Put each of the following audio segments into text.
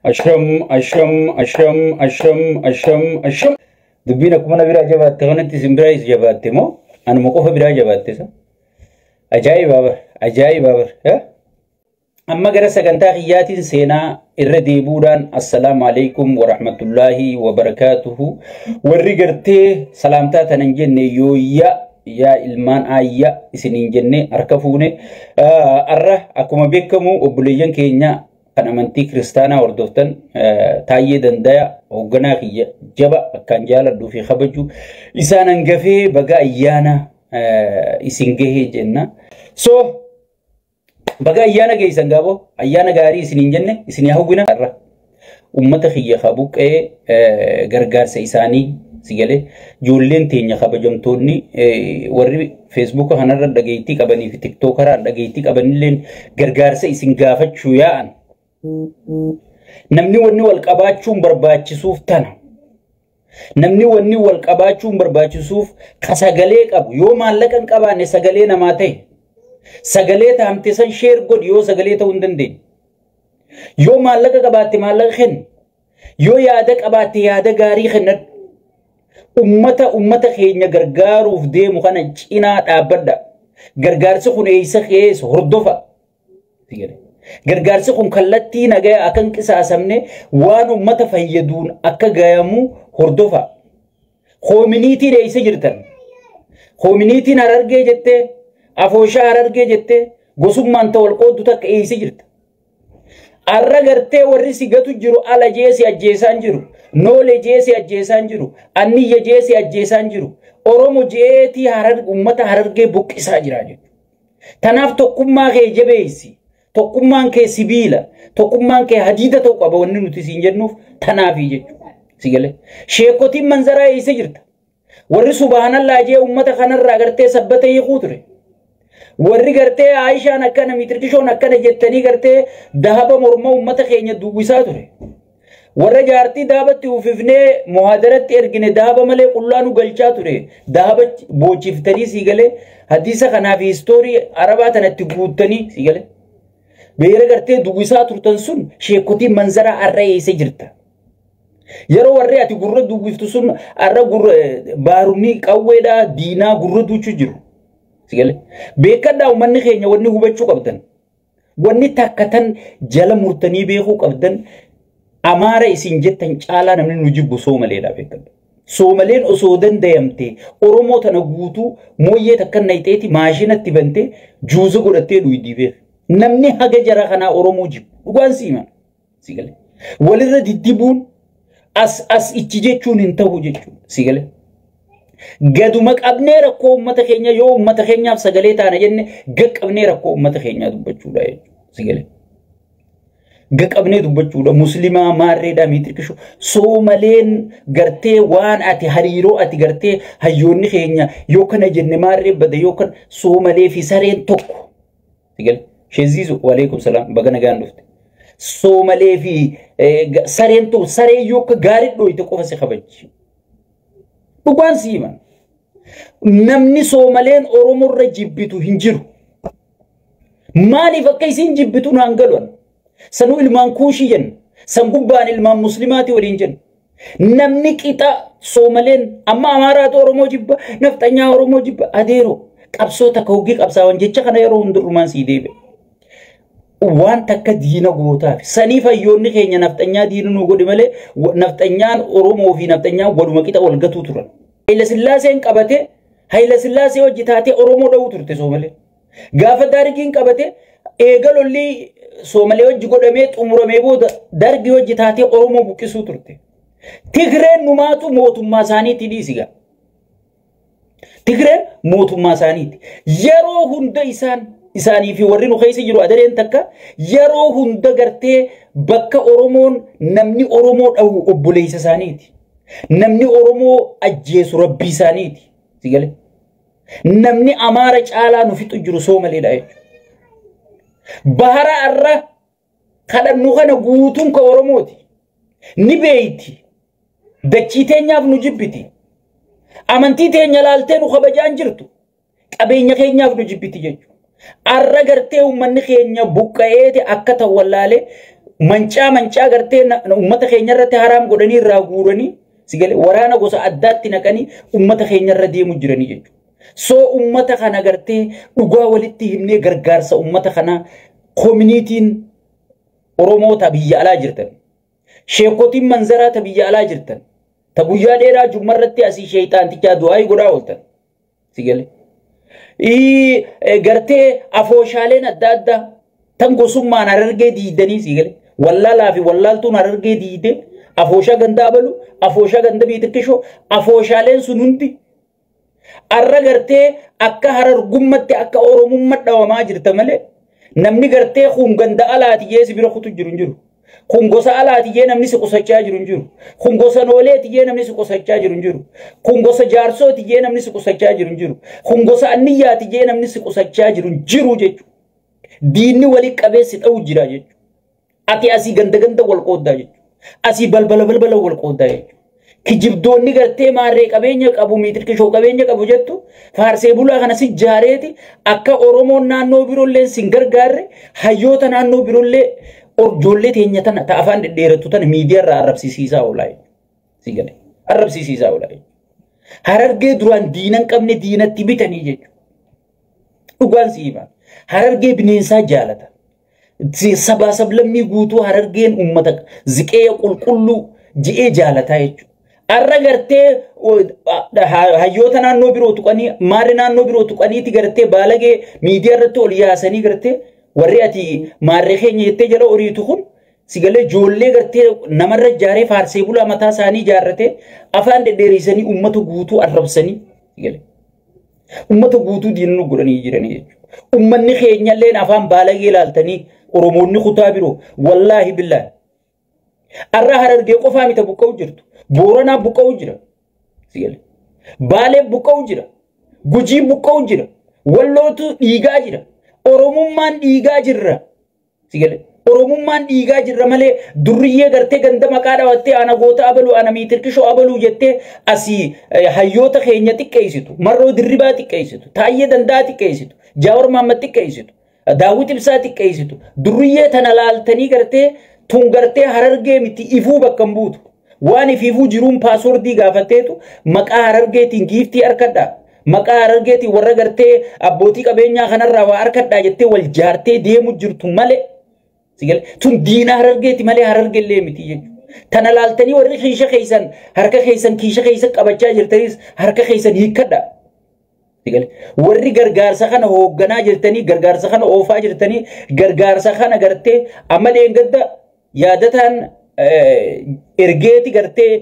Asham, asham, asham, asham, asham, asham. Dubbiin akkuma na biraa jabaatte kanatti isin biraayis jabaatte moo anuma qofa biraa jabaatte sa? Ajaa'iba bar, ajaa'iba bar. Amma gara sagantaa kiyyaatiin seenaa irra deebuudhaan, assalaamu alaikum warahmatullaahi wabarakaatuhu. Warri gartee salaamtaa tanan jenne, yooyya yaa ilmaan aayya isiniin jenne, harka fuune. Arra akkuma beekamu obboleeyyan keenya kan amantii kiristaanaa hordoftan, Taayyee Dandaya hoogganaa kiyya jaba akkaan jaaladhuu fi kabaju isaan hangafee, baga ayyaana isin gahee jenna. So baga ayyaana geessan gaaboo, ayyaana gaarii isiniin jenne, isinii hawwina. Har'a ummata kiyya kabuqqee gargaarsa isaanii si galee, ijoolleen teenya kabajamtoonni warri Feesbuuka kanarra dhageettii qabanii fi Tiktookaraan dhageettii qabanilleen gargaarsa isin gaafachuu yaa'an. Namni wanni wal qabaachuun barbaachisuuf tana. Namni wanni wal qabaachuun barbaachisuuf ka sagalee qabu yoo maallaqa hin qabaanne sagalee namaa ta'e. Sagalee taamte san share godhi yoo sagalee ta'uu hin dandeenye. Yoo maallaqa qabaatte maallaqa kenni. Yoo yaada qabaatte yaada gaarii kennadhu. Ummata keenya gargaaruuf deemu kana cinaa dhaabbadha. Gargaarsi kun eessa keessa hordofa. Gargaarsi kun kallattii nagaa akka hin qisaasamne, waan ummata fayyaduun akka gayamu hordofa. Communityn eessa jirtan? Communityn Harargee jettee, afooshaa Harargee jettee, gosummaan ta'u wal qooddu takka eessa jirta? Arra gartee warri si gatu jiru ala jee si ajjeesaan jiru. Noolee jee si ajjeesaan jiru. Anniyya jee si ajjeesaan jiru. Oromo jeetii harar ummata Harargee buqqisaa jira jechuudha. Tanaaf tokkummaa kee jabeessi. Tokkummaan kee sibiila. Tokkummaan kee hadiida ta'uu qaba, wanni nuti siin jennuuf tanaafi jechuudha. Si galee. Sheekotiin manzaraa eessa jirta? Warri subhaanallaa jee ummata kanarraa gartee sabbata hiikuu ture. Warri gartee Aayishaan akkana, miitirkishoon akkana jettanii gartee dahaba morma ummata keenya duwwisaa ture. Warra jaartii dahabatti uffifnee muhaadaratti ergine dahaba malee qullaa nu galchaa ture. Dahaba boochiftanii, sii galee, hadiisa kanaa fi history arabaa tanatti guuttanii, sii galee. Beera gartee duwwisaa turtan sun, sheekotiin manzaraa arra eessa jirta? Yeroo warri ati gurra duwwiftu sun arra gurra baarumni qawweedhaa diinaa gurra duuchuu jiru. Si galee. Beekadhaa, uummanni keenya wanni hubachuu qabdan. Wanni takka tan jala murtanii beekuu qabdan, Amaara isin jettan caalaa namni nu jibbu Soomaleedha, beekadha. Soomaleen osoo dandayamte Oromoo tana guutuu mooyyee takka nayxeeti maashinatti bantee juuza godhattee dhuydii beeka. Namni haga jara kanaa Oromoo jibbu. Dhugaan siima. Si galee. Walirra diddibuun as as ichi jechuun hin ta'u jechuudha. Si galee. Gaduma qabnee rakkoo uummata keenya, yoo uummata keenyaaf sagalee taana jenne, gaqqabnee rakkoo uummata keenyaa dubbachuudha jechuudha. Si galee. Gaqabnee dubbachuudha. Muslimaa maarreedhaa miitirkishu. Soomaleen gartee waan ati hariiroo ati gartee hayyoonni keenya yoo kana jenne maarree bada, yoo kana Soomalee fi sareen tokko. Si galee. Sheeziisu, waleekum salaam, baga nagaan dhufte. Soomalee fi sareen tokko, sareen yoo akka gaarii dhooyte qofa si kabajji. Dhugaan si himan. Namni Soomaleen Oromorra jibbitu hin jiru. Maaliif akka isin jibbitu naan galuun? Sanuu ilmaan Kuushii jenna. San gubbaan ilmaan Muslimaati waliin jenna. Namni qixa Soomaleen amma Amaaraatu Oromoo jibba, nafxanyaa Oromoo jibba, adeero qabsoo takka hoggii qabsaa'an jecha kana yeroo hundurumaan sii deebi'a. Waan takka diina gootaaf. Saniif hayyoonni keenya nafxanyaa diina nu godhe malee nafxanyaan Oromoo fi nafxanyaan waluma qixa wal gatuu turan. Hayila Sillaaseen qabate, Hayila Sillaasee hojii taatee Oromoo dha'uu turte Soomalee. Gaafa Dargiin qabate, eega lolli Soomalee hojii godhamee xumuramee booda Dargii hojii taatee Oromoo buqqisuu turte. Tigreen numaatu mootummaa isaaniitti dhiisiga. Tigreen mootummaa isaaniiti. Yeroo hunda isaan isaanii fi warri nu keessa jiru adareen takka yeroo hunda gartee bakka Oromoon namni Oromoo dhahu obboleessa isaaniiti. Namni Oromoo ajjeesu rabbii isaaniiti. Si galee? Namni Amaara caalaa nu fixu jiru Soomaleedha jechuudha. Bahara arra kadhannu kana guutuun ka Oromooti. Ni beeyti. Dachii teenyaaf nu jibbiti. Amantii teenya laaltee nu kabajaan jirtu. Qabeenya keenyaaf nu jibbiti jechuudha. Arra gartee uummanni keenya buqqa'eeti akka ta'u wallaalee Mancaa mancaa gartee uummata keenya irratti haraam godhanii irraa guuranii sigalee waraana gosa addaatti naqanii uummata keenya irra deemu jiranii jechuudha. Soo uummata kana gartee dhugaa walitti himnee gargaarsa uummata kanaa koominiitiin Oromoo ta biyya alaa jirtan. Sheekotiin manzaraa ta biyya alaa jirtan. Ta guyyaa dheeraa jummarratti asii sheexaantichaa du'aa godhaa ooltan. Sigalee. Gartee afooshaaleen adda addaa tan gosummaan Harargee diidanii sigalee. Wallaalaa fi wallaaltuun Harargee diidee afooshaa ganda abalu, afooshaa ganda biitirkishoo, afooshaaleen sun hundi arra gartee akka harargummatti akka oromummaa dhawamaa jirta malee namni gartee kun ganda alaati jee si bira kutu jiru hin jiru. Kun gosa alaati jee namni si qusachaa jiru hin jiru. Kun gosa nooleeti jee namni si qusachaa jiru hin jiru. Kun gosa jaarsooti jee namni si qusachaa jiru hin jiru. Kun gosa anniyyaati jee namni si qusachaa jiru hin jiru jechuudha. Diinni walii qabee si dha'u jira jechuudha. Ati asii ganda ganda wal qooddaa jechuudha. Asii balbala balbala wal qooddaa jechuudha. Kijibdoonni gartee maarree qabeenya qabu miitirkishoo qabeenya qabu jettu faarsee bulaa kana si jaareeti akka Oromoon naannoo biroollee sin gargaarre hayyoota naannoo biroollee ijoollee teenya tana ta afaan dhedheerattu tana miidiyaarraa arrabsiisiisaa oolaa jechuudha. Arrabsiisiisaa oolaa jechuudha. Harargee duraan diina hin qabne diinatti bitanii jechuudha. Dhugaan si hima. Harargee bineensaa jaalata. Sabaa sablammii guutuu Harargeen uummata ziqee qulqulluu ji'ee jaalataa jechuudha. Arra gartee hayyoota naannoo biroo tuqanii maarri naannoo biroo tuqaniiti gartee baalagee miidiyaa irratti ol yaasanii gartee warri ati maarree keenya jettee jala horiitu kun sigalee ijoollee gartee namarra ijaaree faarsee bulaa mataa isaanii ijaarratee afaan dhedheerisanii uummata guutuu arrabsanii sigalee uummata guutuu diinuu godhanii jiranii jechuudha. Uummanni keenyallee afaan baalagee ilaaltanii Oromoonni kutaa biroo wallaahi billaahi. Arra Harargee qofaa miti buqqa'u jirtu. Booranaa buqqa'u jira. Baalee buqqa'u jira. Gujii buqqa'u jira. Wallootu dhiigaa jira. Oromummaan dhiigaa jirra. Oromummaan dhiigaa jirra malee durriyyee gartee ganda maqaa dhawattee ana goota abaluu ana miitirkishoo abaluu jettee asii hayyoota keenya xiqqeessitu. Marroo Dirribaa xiqqeessitu. Taayyee Danda'a xiqqeessitu. Jaawar Mahammad xiqqeessitu. Daawwit Ibsaa xiqqeessitu. Durriyyee tana laaltanii gartee tun gartee Harargee miti ifuu bakka hin buutu. Waan ifiifuu jiruun paaswordii gaafatteetu maqaa Harargeetiin giiftii harkadhaa. Maqaa Harargeetiin warra gartee abbootii qabeenyaa kanarraa waa harkadhaa jettee wal jaartee deemu jirtu malee. Tun diina Harargeeti malee Harargeellee miti jechuudha. Tana laaltanii warri kiisha keessan harka keessan kiisha keessan qabachaa jirtanis harka keessan hiikkadhaa. Warri gargaarsa kana hoogganaa jirtanii gargaarsa kana oofaa jirtanii gargaarsa kana gartee amma leengadda yaadataan ergeeti gartee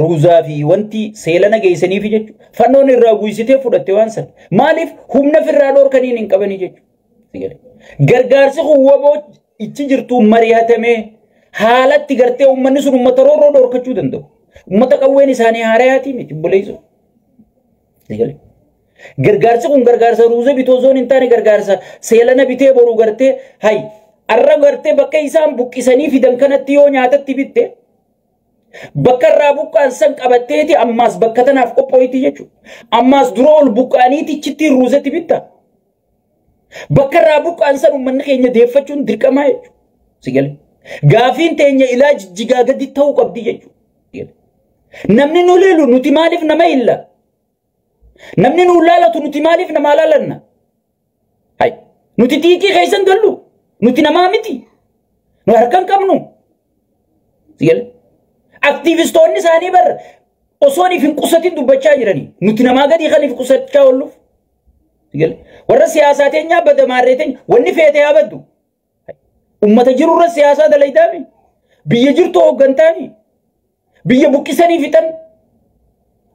ruuzaa fi wanti seelana geessaniif jechuudha. Fannoon irraa guysitee fudhatte waan sana. Maaliif humna firraa dhoorkaniin hin qabanii jechuudha. Gargaarsi kun waboo ichi jirtu mari'atamee haalatti gartee uummanni sun uummata roorroo dhoorkachuu danda'u. Uummata qawween isaanii haarayaatii miti obboleessoo. Gargaarsi kun gargaarsa ruuza bitoo osoo hin taane gargaarsa seelana bitee boruu gartee hay arra gartee bakka isaan buqqisanii fidan kanatti yoo nyaatatti bitte bakka irraa buqqaan san qabatteeti ammaas bakka tanaaf qophooyti jechuudha. Ammaas dura ol buqqaaniiti ichitti ruuzatti bitta. Bakka irraa buqqaan san uummanni keenya deeffachuun dirqamaa jechuudha. Sigalee. Gaafiin teenya ilaa jijjigaa gadi ta'uu qabdi jechuudha. Namni nu leelu nuti maaliif nama illa? Namni nu laalatu nuti maaliif nama laalanna? Hay nuti xiiqii keessan gallu nuti namaa miti. Nu harka hin qabnu. Sigalee. Aktiivistoonni isaanii bar osoo if hin qusatin dubbachaa jiranii nuti namaa gadi kan if qusachaa oolluuf. Sigalee. Warra siyaasaa teenyaa badda maarree teenya wanni feete haa baddu. Uummata jirurra siyaasaa dalaytaami. Biyya jirtu hooggantaami. Biyya buqqisanii fixan.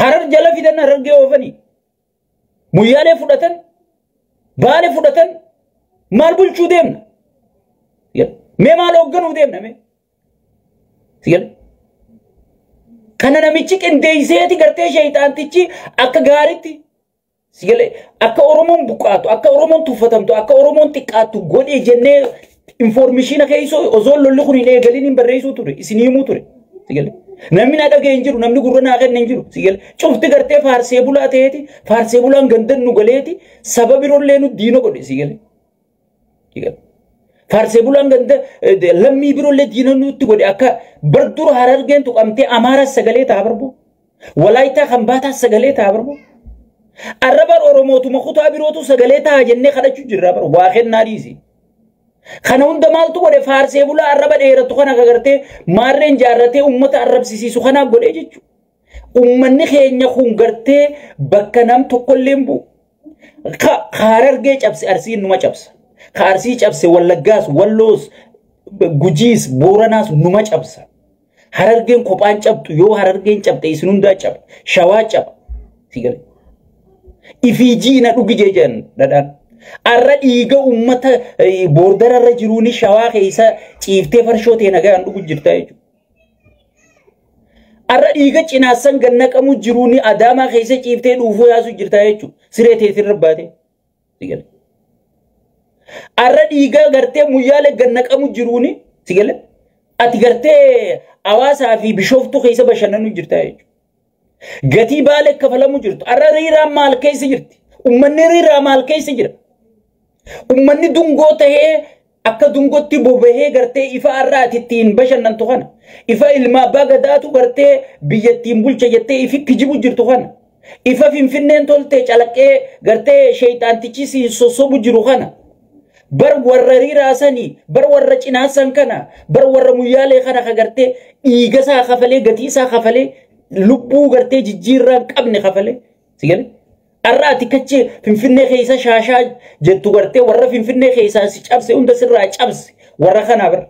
Harar jala fidan Harargee oofanii. Muyyaalee fudhatan. Baalee fudhatan. Maal bulchuu deemna? Mee maal hoogganuu deemna mee? Kana namichi qindeesseeti gartee sheexaantichi akka gaariitti akka Oromoon buqqaatu, akka Oromoon tuffatamtu, akka Oromoon xiqqaattu godhee jennee informeeshina keessoo osoo lolli kun hin eegalin hin barreessuu ture, isin himuu ture. Namni na dhaga'e hin jiru, namni gurra naa kenne hin jiru. Cufti gartee faarsee bulaa ta'eeti, faarsee bulaan gandan nu galeeti, saba biroollee nu diina godhe. Faarsee bulaan ganda lammii biroollee diina nutti godhe akka bar dura Harargeen tuqamtee Amaaraas sagalee ta'a barbu. Walaayitaa kan baataas sagalee ta'a barbu. Arra bar Oromootuma kutaa birootu sagalee ta'a jennee kadhachuu jirra bar waa kennaa dhiisi. Kana hunda maaltu godhe? Faarsee bulaa arraba dheeratu kana agartee maarreen jaarratee uummata arrabsisiisu kanaaf godhee jechuudha. Uummanni keenya kun gartee bakka nam tokkollee hin bu'u. Harargee cabse Arsiin numa cabsa. Ka Arsii cabse Wallaggaas, Walloos, Gujiis, Booranaas numa cabsa. Harargeen kophaan cabxu yoo Harargeen cabxe isin hundaa caba. Shawaa caba. Sigale. Ifii jiina dhugi jedhan dhadhaan. Arra dhiiga uummata boordararra jiruuni Shawaa keessa ciiftee farshoo ta'e nagaan dhugu jirta jechuudha. Arra dhiiga cinaassan gannaqamu jiruuni Adaamaa keessa ciiftee dhuufuu yaasu jirta jechuudha. Siree teetirra baate. Sigale. Arra dhiiga gartee muyyaale gannaqamu jiruuni sigale. Ati gartee hawaasaa fi Bishooftuu keessa bashannanu jirta jechuudha. Gatii Baalee kafalamu jirtu. Arra riiraa maal keessa jirti? Uummanni riiraa maal keessa jira? Uummanni dungoo tahee akka dungootti bobahee gartee ifa har'aati ittiin bashannantu kana. Ifa ilma abbaa gadaatu gartee biyyattiin bulcha jettee ifi kijibu jirtu kana. Ifa Finfinneen tolte calaqqee gartee sheexaantichi siin sossobu jiru kana. Bar warra riiraasanii, bar warra cinaasan kana, bar warra muyyaalee kana ka gartee dhiiga isaa kafalee, gatii isaa kafalee, lubbuu gartee jijjiirraa hin qabne kafalee. Sigale? Har'a ati kachi Finfinnee keessa shaashaa jettu gartee warra Finfinnee keessaa si cabse hunda sirraa cabse warra kanaa bara.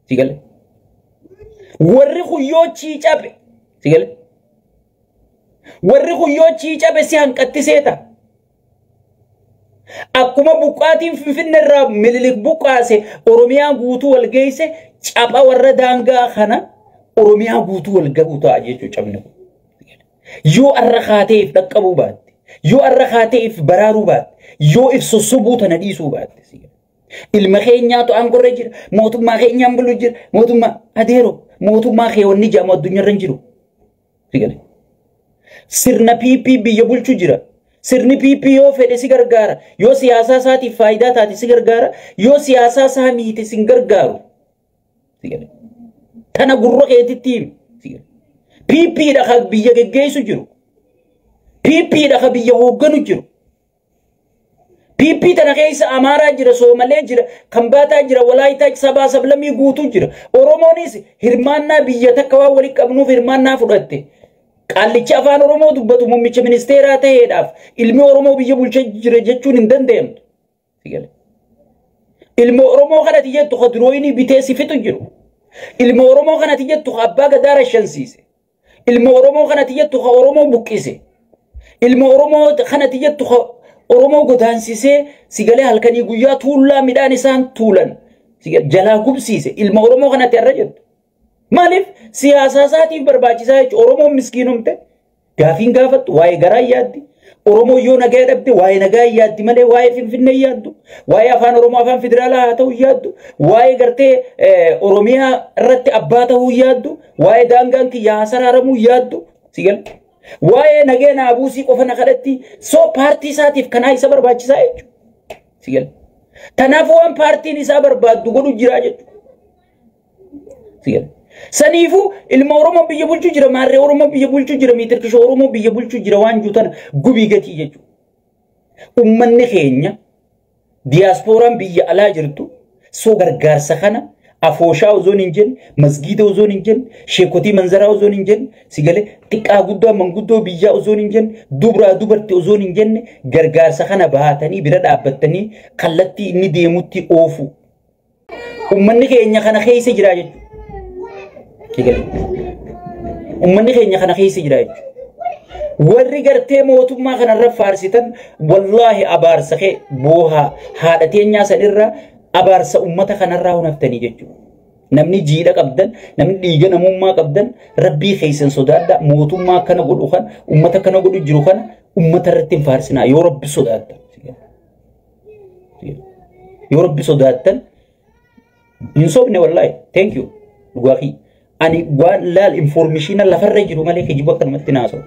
Sigale? Warri huyyoochii cabe. Sigale? Warri huyyoochii cabe si hanqatti seeta. Akkuma buqqaatiin Finfinnee irraa Minilik buqqaase Oromiyaa guutuu wal geesse capha warra daangaa kana Oromiyaa guutuu wal gahuu ta'a jechuudha cabni kun. Yoo arra kaatee if dhaqqabuu baatte, yoo arra kaatee if baraaruu baatte, yoo if sossobuu tana dhiisuu baatte. Ilma keenyaatu aangorra jira, mootummaa keenyaan bulu jira, mootummaa adeero, mootummaa kee wanni jedhamu addunyaarra hin jiru. Sirna PP biyya bulchu jira. Sirni PP yoo fedhe si gargaara, yoo siyaasaa isaatiif faayidaa taate si gargaara, yoo siyaasaa isaa miite si hin gargaaru. Tana gurra keetitti himi. PP dha kan biyya geggeessu jiru. PP dha kan biyya hoogganu jiru. PP tana keessa Amaaraa jira, Soomalee jira, Kambaataa jira, Walaayitaa sabaa sablammii guutuu jira. Oromoonis hirmaannaa biyya takka waan walitti qabnuuf hirmaannaa fudhatte. Qaallichi afaan Oromoo dubbatu muummicha ministeeraa ta'eedhaaf ilmi Oromoo biyya bulchaa jira jechuun hin danda'amtu. Ilmi Oromoo kanatti jettu ka durooyinii bitee si fixu jiru. Ilmi Oromoo kanatti jettu ka abbaa gadaa rashansiise. Ilmi Oromoo kanatti jettu ka Oromoo buqqise. Ilmi Oromoo kanatti jettu ka Oromoo godaansisee sigalee halkanii guyyaa tuullaa midhaan isaan tuulan jalaa gubsiise. Ilma Oromoo kanatti har'a jettu. Maaliif siyaasaa isaatiif barbaachisaa jechuudha. Oromoon miskiinumte gaafiin gaafattu waa'ee garaa yaaddi. Oromoo yoo nagaa dhabde waa'ee nagaa yaaddi malee waa'ee Finfinnee yaaddu. Waa'ee afaan Oromoo afaan federaalaa haa ta'u yaaddu. Waa'ee gartee Oromiyaa irratti abbaa ta'uu yaaddu. Waa'ee daangaan kiyya haa saraaramuu yaaddu. Sigale. Waa'ee nageenya abuusii qofa na kadhatti soo paartii isaatiif kanaa isa barbaachisaa jechuudha. Sigale. Kanaaf waan paartiin isaa barbaaddu godhu jira jechuudha. Sigale. Saniifuu ilma Oromoo biyya bulchuu jira, maarree Oromoo biyya bulchuu jira, miitirkishoo Oromoo biyya bulchuu jira waan jiru tana gubii gatii jechuudha. Uummanni keenya diyaaspooraan biyya alaa jirtu soo gargaarsa kana afooshaa osoo hin jenne, masgiida osoo hin jenne, sheekotii manzaraa osoo hin jenne, sigalee xiqqaa guddaa manguddoo biyyaa osoo hin jenne, dubraa dubartii osoo hin jenne gargaarsa kana baatanii bira dhaabbattanii kallattii inni deemutti oofu. Uummanni keenya kana keessa jira jechuudha. Uummanni keenya kana keessa jira jechuudha. Warri gartee mootummaa kanarra faarsitan wallaahi abaarsa kee boohaa haadha teenyaa sanirra abaarsa uummata kanarraa hunaftanii jechuudha. Namni jiidha qabdan, namni dhiiga namummaa qabdan rabbii keessan sodaadha. Mootummaa akkana godhu kana, uummata akkana godhu jiru kana uummata irratti hin faarsinaa yoo rabbi sodaattan. Yoo rabbi sodaattan hin sobne wallaahi. Thank you. Dhugaatii. Ani waan laal information lafarra jiru malee kijiba akkanumatti naasa'u.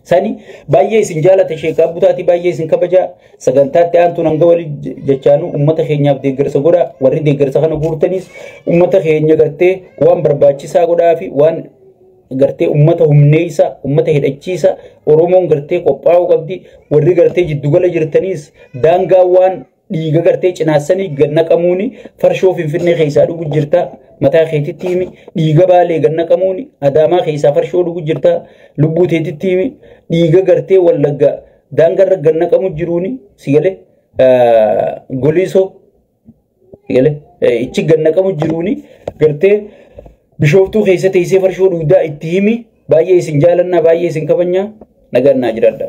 Sani baay'ee isin jaalata sheekaa butaati, baay'ee isin kabajaa. Sagantaatti aantuun hanga walii jechaanu uummata keenyaaf deeggarsa godhaa. Warri deeggarsa kana guurtanis uummata keenya gartee waan barbaachisaa godhaa fi waan gartee uummata humneessa, uummata hidhachiisa. Oromoon gartee qophaa'uu qabdi. Warri gartee jiddugala jirtaniis daangaa waan dhiiga gartee cinaassanii gannaqamuuni farshoo Finfinnee keessaa dhugu jirta, mataa keetitti himi. Dhiiga Baalee gannaqamuuni Adaamaa keessaa farshoo dhugu jirta, lubbuu teetitti himi. Dhiiga gartee Wallagga daangarra gannaqamu jiruuni sigalee Goliisoo sigalee ichi gannaqamu jiruuni gartee Bishooftuu keessa teessee farshoo dhugdaa, itti himi. Baay'ee isin jaalannaa, baay'ee isin kabajnaa, nagaan naa jiraadha.